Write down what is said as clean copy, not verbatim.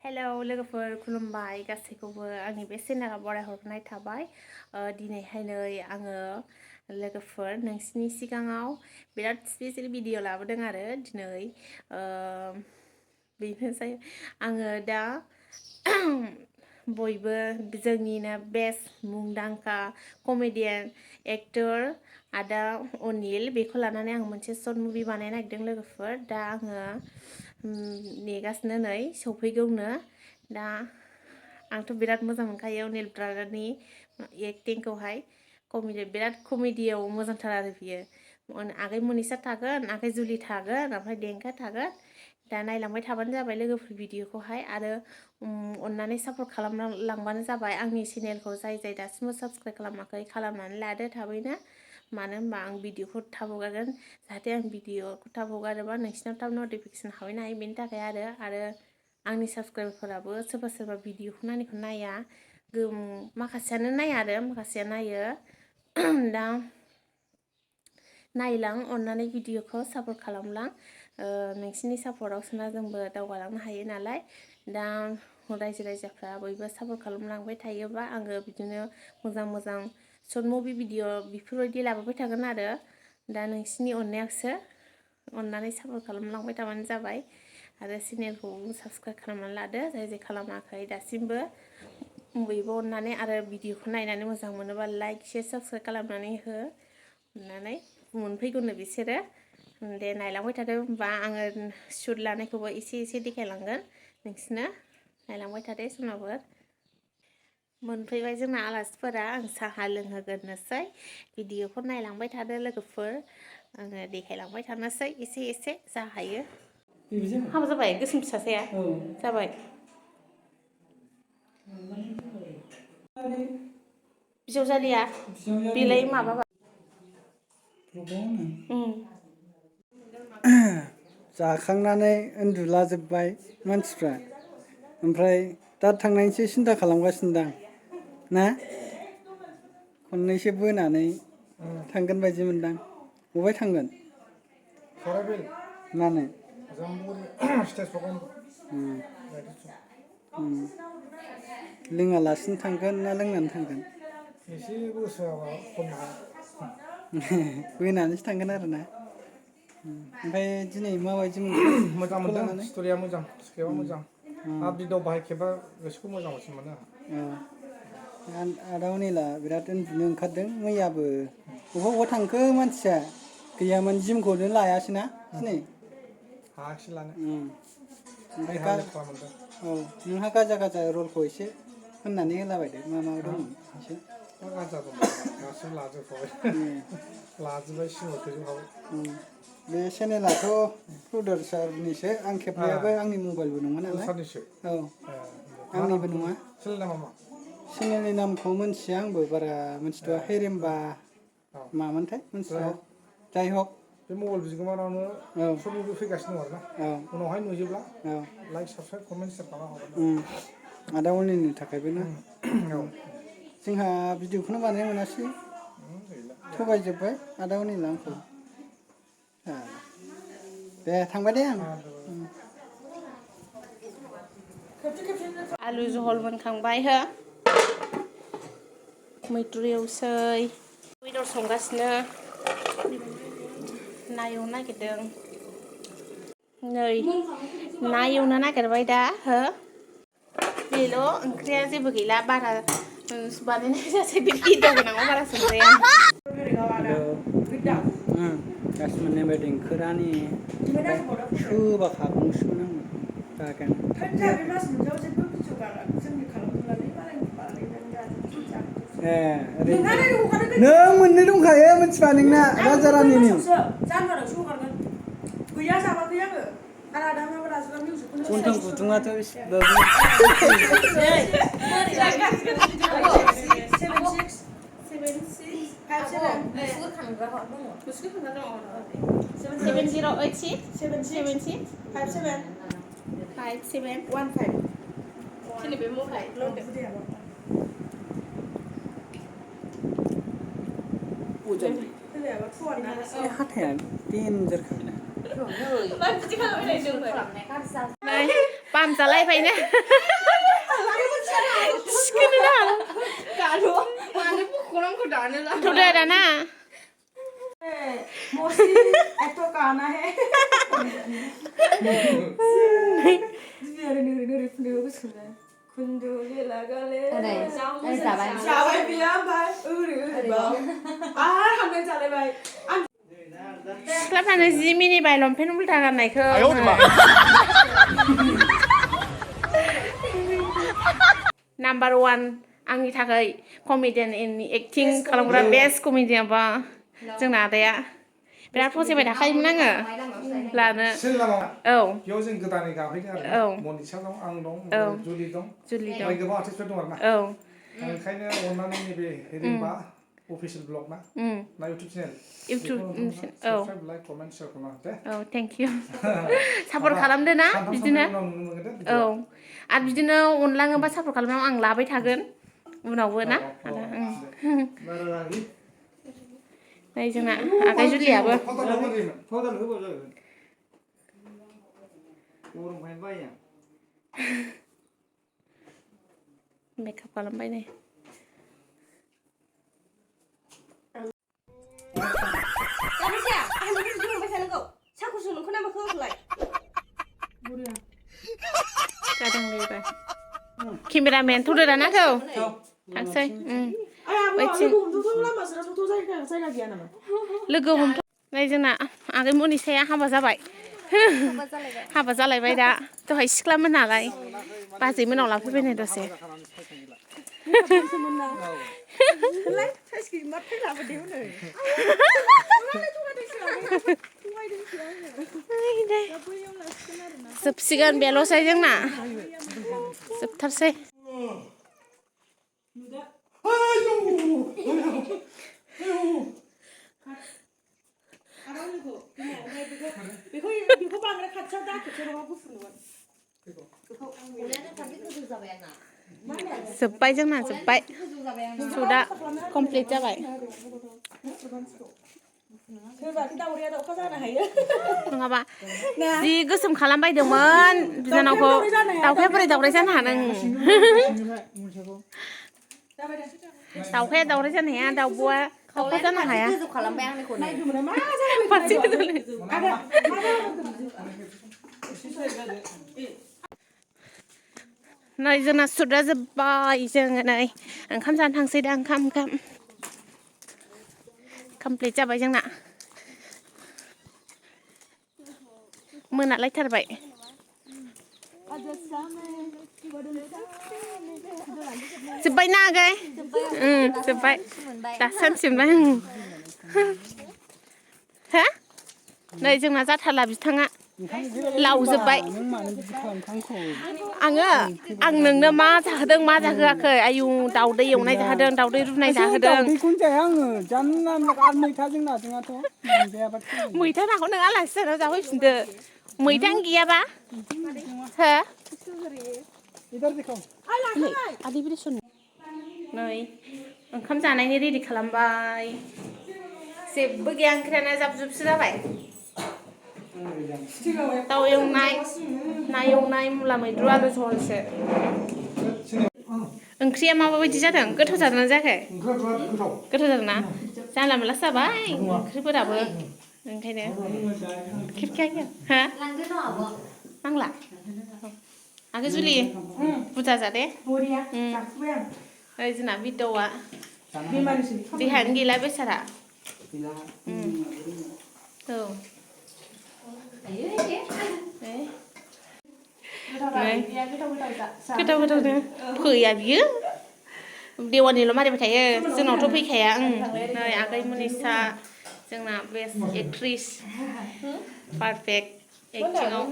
hello लोगोफोर खुलुमबाय गासैखौबो आंनि बे चेनेलाव बरायहरनाय थाबाय दिनैहाय नै आङो लोगोफोर नोंसिनि सिगाङाव बिराद स्पेशल भिडिअ लाबोदों आरो दिनै बेनोसै आङो दा बयबो जोंनिनो बेस्ट मुंदांखा कमेडियान एक्टर आदा अनिल बेखौ लानानै आं मोनसे शर्ट मुभि बानायनो नागिरदों लोगोफोर दा आङो नेगासिनो नै सफैगौनो दा आंथ' बिराद मोजां मोनखायो अनिल ब्रादारनि एक्टिंखौहाय बिराद कमेडियाव मोजांथार आरो बियो आगै मनिसा थागोन आगै जुलि थागोन ओमफ्राय देंखो थागोन दा नायलांबाय थाबानो जाबाय लोगोफोर भिडिअखौहाय आरो अननानै सापर्ट खालामलांबानो जाबाय आंनि चेनेलखौ जाय दासिमबो साबस्क्राइब खालामाखै खालामनानै लादो थाबैनो मानो होनबा आं भिडिअखौ थाब हगारगोन जाहाथे आं भिडिअखौ थाब हगारोबा नोंसिनाव थाब नटिफिकेसन हाबहैनो हायो बेनि थाखाय आरो आंनि साबस्क्राइबारफोराबो सोरबा भिडिअखौ नायनायखौ नाया माखासेयानो नाया आरो माखासेया नायो दा नायलां अननानै भिडिअखौ सापर्ट खालामलां नोंसिनि सापर्टआवसोना जोंबो दावगालांनो हायो नालाय दा रायजो राजाफ्रा बयबो सापर्ट खालामलांबाय थायोबा आङो बिदिनो मोजां शर्ट मुभि भिडिअ बेफोरबायदि लाबोबाय थागोन आरो दा नोंसिनि अननायावसो अननानै सापर्ट खालामलांबाय थाबानो जाबाय आरो चेनेलखौ साबस्क्राइब खालामनानै लादो जाय खालामाखै दासिमबो बयबो अननानै आरो भिडिअखौ नायनानै मोजां मोनोबा लाइक शेयार साबस्क्राइब खालामनानै हो अननानै मोनफैगौनो बिसोरो दे नायलांबाय थादो होनबा आङो शुट लानायखौबो एसे देखायलांगोन नोंसिनो नायलांबाय थादो सोरनावबो मोनफैबाय जोंना आलासिफोरा आं साहा लोंहोगोरनोसै भिडिअखौ नायलांबाय थादो लोगोफोर आङो देखायलांबाय थानोसै एसे जा हायो हाबा जाबाय गोसोम फिसासाया जाबाय बिजावजालिया बेलाय माबाबाय जाखांनानै उन्दुलाजोब्बाय मानसिफ्रा ओमफ्राय दा थांनायनिसो सिन्था खालामगासिनो दां ना खननैसो बोनानै थांगोन बायदि मोनदां बबेहाय थांगोन मानो लोङालासिनो थांगोन ना लोंनानै थांगोन एसे बोनानैसो थांगोन आरो ना ओमफ्राय दिनै माबायदि मोजां मोनदों स्ट'रिया मोजां स्क्रिप्टआ मोजां आरो भिडिअ बाहायखेबा गोसोखौ मोजां मोनो आदा अनिला बिराद उन्दुनो ओंखारदों मैयाबो बबेबा थांखो मानसिया गैयामोन जिमखौनो लायासैना दिनै हायाखिसै लानो ओमफ्राय नोंहा गाजा रलखौ एसे होननानै होलाबायदो मा दंमोन एसे गाजा दं गासिबो लाजोबबाय सिगाङाव थोजोबखाबाय बे चेनेलाथ' प्रडिउसारनिसो आं खेबनायाबो आंनि मबाइलबो नङा नालाय औ आंनिबो नङा चेनेलनि नामखौ मोनथिया आंबो बारा मोनथिथ'आ हेरेम्बा मामोनथाय मोनथिया जाय हक बे मबाइल बिगोमानावनो सबबो फैगासिनो दं आरोना उनावहाय नुयोब्ला लाइक साबसक्राइब कमेन्ट शेयार खालामना हरगोन आदा अनिलनि थाखायबो ना जोंहा भिडिअखौनो बानायनो मोनासै थगायजोब्बाय आदा अनिला आंखौ दे थांबाय दे आं आलु जहल मोनखांबाय हो मैद्रु एवसै बेदर संगासिनो ना एवनो नागिरदों नै ना एवनो नागिरबाय दा हो बेल' ओंख्रिया जेबो गैला बारा बानायनाय जासै बे भिडिअ गोनाङाव बारा संजाया गासिबो नेबाय देंखोरानि सोबा खागौमोन आङो नों मोननै दंखायो मिथिबा नोंना राजा रानिनि गैया जाबाखै आङो गन्थं गुदुङाथ' हाथाया देन्जारखा ปั๊มจะไล่ไปเนี่ยขึ้นได้กาดูมาเนี่ยพวกคนนั้นก็ด่าเนี่ยละทุเรศนะโมซี่ไอตัวกานะเฮ้นี่ก็สุดเลยคุณดูนี่ละก็เลยอะไรสาบานเปียบไปหรือบ้าทำเป็นอะไรไปแล้วพันธุ์ซีมินี่ใบลมเพนอุลตากันไหนคือnumber one आंनि थाखाय कमेडियान एक्टिं खालामग्रा बेस्ट कमेडियान बा जोंना आदाया बिराद फसायबाय थाखायोमोन आङो लानो औ बेयाव जों गोदानै गाफैदों आरो मनिसा दं आं दं जुलि दं ओमफ्राय गोबां आर्टिस्टफोर दं आरोना औ ओंखायनो अननानै नैबे रिम्बा अफिसियेल ब्लग ना इउटुब चेनेल औ लाइक कमेन्ट शेयार खालाम दे औ थेंक इउ सापर्ट खालामदो ना बिदिनो औ आरो बिदिनो अनलाङोबा सापर्ट खालामनायाव आं लाबाय थागोन उनावबो ना आदा नै जोंना आगै जुलियाबो मेकआप खालामबाय नै जादों बेबो केमेरामेन थ'दो दाना थौ थांसै लोगो हमथ' नै जोंना आगै मनिसाया हाबा जाबाय हाबा जालायबाय दा दहाय सिख्लामोन नालाय बाजै मोनाव लाफैबाय नै दसे जोबसिगोन बेल'सै जोंना जोबथारसै जोब्बाय जोंना जोब्बाय सुटआ कमप्लिट जाबाय नङाबा जि गोसोम खालामबायदोंमोन बिनानावखौ दाउखाया बोरै दावराय जानो हादों दाउखाया दावराय जानो हाया दाउब'आ दाउखा जानो हाया नै जोंना सुटआ जोब्बाय जोङो नै ओंखाम जानो थांसै दा ओंखाम कमप्लिट जाबाय जोंना मोनालायथारबाय जोब्बाय ना आगै जोब्बाय दासानसिमबाय हो नै जोंना जाथारला बिथाङा लावजोब्बाय आं नोंनो मा जाहोदों मा जाहोआखै आयु दाउदै एवनाय जाहोदों दाउदै रुनाय जाहोदों मैथा नाखौ नों आलासि जानायाव जाफैफिनदो मैथायानो गैयाबा हो नै ओंखाम जानायनि रेडि खालामबाय जेबो गैया ओंख्रियानो जाब जुबसो जाबाय दाउ एवनाय ना एवनाय मुला मैद्रु आलु जहलसो ओंख्रिया माबायदि जादों गोथाव जादोंना जायाखै गोथाव जादोंना जानला मोनलासो जाबाय ओंख्रिफोराबो ओंखायनो खिरखाया हा नांला आगै जुलि बुरजा जादे ओइ जोंना बिदौआ देहायानो गैला बेसारा औ गोथाव फैया बियो देवानिल' मारिबाय थायो जोंनावथ' फैखाया नै आगै मनिसा जोंना बेस्ट एक्ट्रिस पारफेक्ट एक्टिंआव